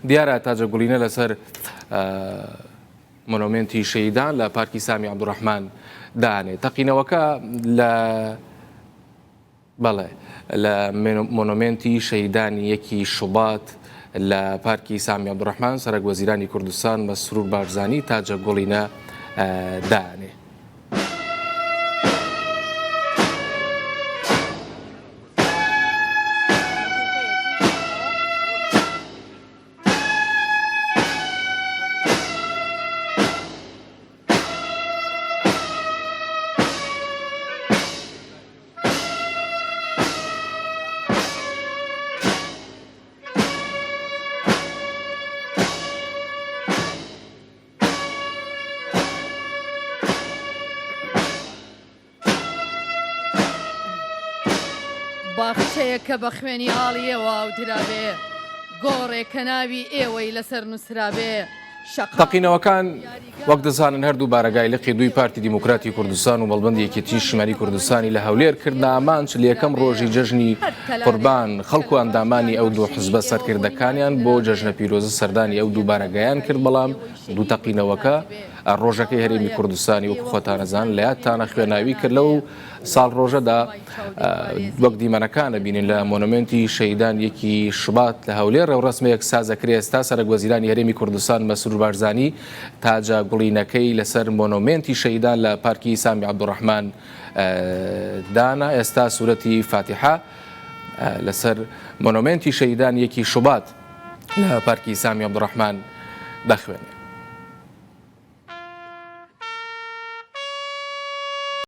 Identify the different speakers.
Speaker 1: دیارە تاجە گوڵینە لەسەر مۆنۆمێنتی شەهیدان لە پارکی سامی عەبدولڕەحمان دانێ. تەقینەوەکە لە بەڵێ لە مۆنۆمێنتی شەهیدانی یەکی شوبات لە پارکی سامی عەبدولڕەحمان سەرەک وەزیرانی کوردستان مەسرور بارزانی تاجە گوڵینە دانێ.
Speaker 2: باخچەیەک کە بە خوێنی ئاڵی ئێوە ئاو درابێ، گۆڕێک کە ناوی ئێوەی لەسەر نووسرابێ، شەقام،
Speaker 1: تەقینەوەکان
Speaker 2: یاریگا،
Speaker 1: وەک دەزانن هەردوو بارەگای لقی دووی پارتی دیموکراتی کوردستان و مەڵبەندی یەکێتیی نیشتیمانی کوردستانی لە هەولێر کردنە ئامانج لە یەکەم ڕۆژی جەژنی قوربان خەڵک و ئەندامانی ئەو دوو حزبە سەرکردەکانیان بۆ جەژنە پیرۆزە سەردانی ئەو دوو بارەگایان کرد بەڵام دوو تەقینەوەکە ڕۆژەکەی هەرێمی کوردستانی وەکو خۆتان ئەزانن لە یادتانە خوێناوی کرد لەو ساڵ ڕۆژەدا وەک دیمەنەکان ئەبینین لە مۆنۆمێنتی شەهیدان یەکی شوبات لە هەولێر ڕێوڕەسمێک سازەکرێ ئێستا سەرەک وەزیرانی هەرێمی کوردستان مەسرور بارزانی تاجە گوڵینەکەی لەسەر مۆنۆمێنتی شەهیدان لە پارکی سامی عەبدوڕەحمان دانا ئێستا سورەتی فاتیحە لەسەر مۆنۆمێنتی شەهیدان یەکی شوبات لە پارکی سامی عەبدوڕەحمان دەخوێنێ.